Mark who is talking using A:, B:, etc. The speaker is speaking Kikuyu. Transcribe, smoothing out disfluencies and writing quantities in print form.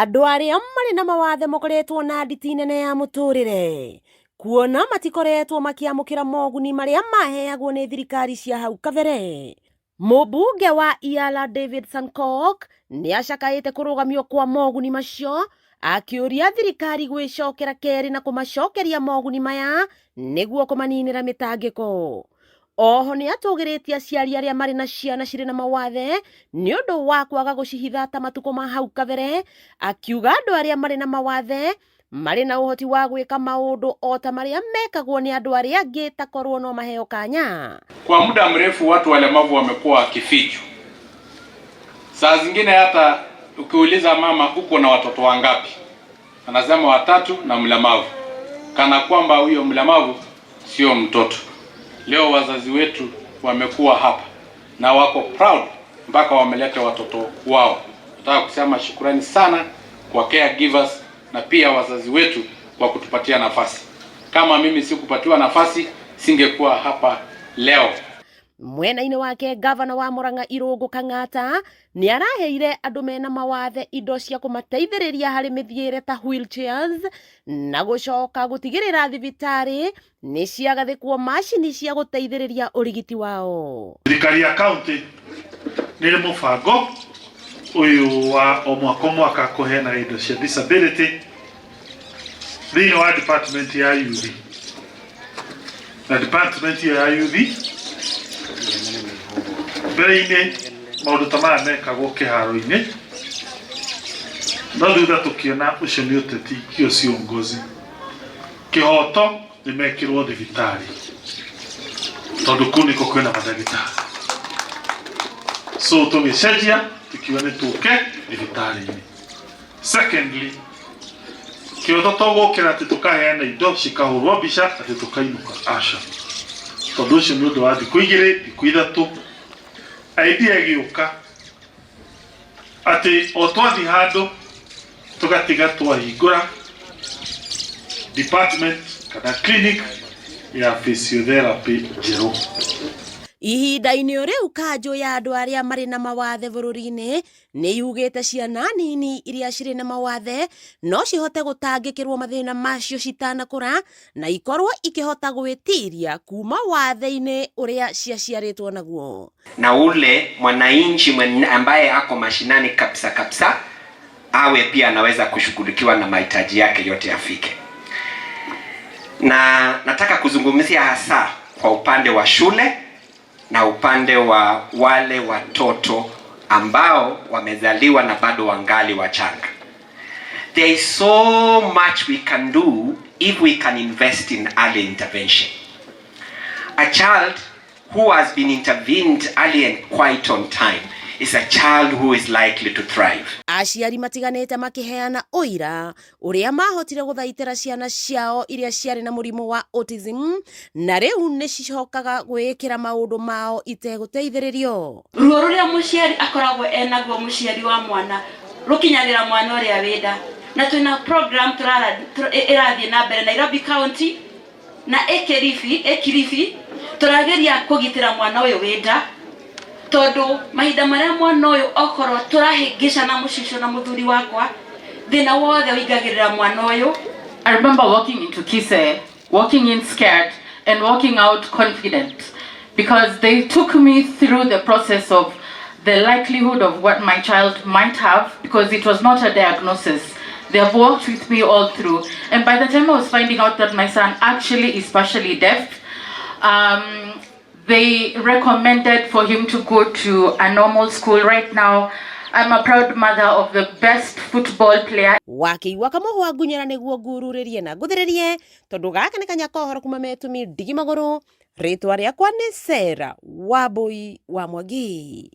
A: Andũ arĩa marĩ na mawathe makoretwo na nditi nene ya mũtũrĩre, kuona matikoretwo makĩamũkĩra moguni marĩa maheagwo nĩ thirikari cia hau kabere. Mũmbunge wa Iala David Sankok nĩ acakaĩte kũrũgamio kwa moguni macio, akĩũria thirikari gwĩcokera kerĩ na kũmacokeria moguni maya nĩguo kũmaninĩra mĩtangĩko. Oho nĩ atũgĩrĩtie aciari arĩa marĩ na ciana cirĩ na mawathe nĩ ũndũ wa kwaga gũcihitha ta matukũ ma hau kabere, akiuga andũ arĩa marĩ na mawathe marĩ na ũhoti wa gwĩka maũndũ o ta marĩa mekagwo nĩ andũ arĩa angĩ ta korwo no maheo kanya.
B: Kwa muda mrefu watu walemavu wamekuwa wakifichwa. Saa zingine hata ukiuliza mama, uko na watoto wangapi? Anasema watatu na mlemavu, kana kwamba huyo mlemavu sio mtoto. Leo wazazi wetu wamekuwa hapa na wako proud mpaka wameleta watoto wao. Nataka kusema shukurani sana kwa caregivers na pia wazazi wetu kwa kutupatia nafasi. Kama mimi sikupatiwa nafasi, singekuwa hapa leo.
A: Mwena-inĩ wake gavana wa Murang'a Irũngũ Kang'ata nĩ araheire andũ mena mawathe indo cia kũmateithĩrĩria harĩ mĩthiĩre ta wheelchairs na gũcoka gũtigĩrĩra thibitarĩ nĩ ciagathĩkwo macini cia gũteithĩrĩria ũrigiti wao.
C: Thirikari ya kaunti nĩ ĩrĩ mũbango ũyũ wa o mwaka o mwaka kũheana indo cia disability thĩinĩ wa department ya youth, na department ĩyo ya youth mbere-inĩ maũndũ ta maya mekagwo kĩharo-inĩ, no thutha tũkĩona ũcio nĩ ũteti kĩo ciongozi kĩhoto nĩ mekĩrwo thibitarĩ tondũ kũu nĩko kwĩna mandagĩtarĩ. So tũgĩcenjia, tũkiuga nĩ tũke thibitarĩ-inĩ. Secondly, kĩhoto to gũkĩra atĩ tũkaheana indo cikahũrwo mbica atĩ tũkainũka, aca, tondũ ũcio nĩ ũndũ wa thikũ 2, thikũ 3. Idea ĩgĩũka atĩ o twathiĩ handũ tũgatiga twahingũra department kana clinic ya physiotherapy njerũ.
A: Ihinda-inĩ o rĩu kanjũ ya andũ arĩa marĩ na mawathe bũrũri-inĩ nĩ yugĩte ciana nini iria cirĩ na mawathe no cihote gũtangĩkĩrwo mathĩna macio citanakũra na ikorwo ikĩhota gwĩtiria kuma wathe-inĩ ũrĩa ciaciarĩtwo naguo.
D: Na ule mwananchi ambaye ako mashinani kabisa kabisa awe pia anaweza kushughulikiwa na mahitaji yake yote afike. Na nataka kuzungumzia hasa kwa upande wa shule na upande wa wale watoto ambao wamezaliwa na bado wangali wachanga. There is so much we can do if we can invest in early intervention. A child who has been intervened early and quite on time is a child who is likely to thrive.
A: Aciari matiganĩte makĩheana ũira ũrĩa mahotire gũthaitĩra ciana ciao iria ciarĩ na mũrimũ wa autism na rĩu nĩ cicokaga gwĩĩkĩra maũndũ mao itegũteithĩrĩrio.
E: Ruo rũrĩa mũciari akoragwo enaguo, mũciari wa mwana, rũkinyagĩra mwana ũrĩa wĩnda. Na twĩna program ĩrathiĩ na mbere Nairobi County na ĩ Kilifi, tũrageria kũgitĩra mwana ũyũ wĩnda, tondũ mahinda marĩa mwana ũyũ okorwo tũrahĩngĩcana mũcicio na mũthuri wakwa, thĩna wothe ũingagĩrĩra mwana ũyũ.
F: I remember walking into Kise, walking in scared and walking out confident, because they took me through the process of the likelihood of what my child might have, because it was not a diagnosis. They have walked with me all through. And by the time I was finding out that my son actually is partially deaf, they recommended for him to go to a normal school. Right now, I'm a proud mother of the best football player.
A: Wakĩigua kamũhwa ngunyĩra nĩguo ngururĩrie na ngũthĩrĩrie, tondũ gaka nĩ kanya kohoro kuma metumi ndigi magũrũ. Rĩtwa rĩakwa nĩ Sarah Wambui wa Mwangi.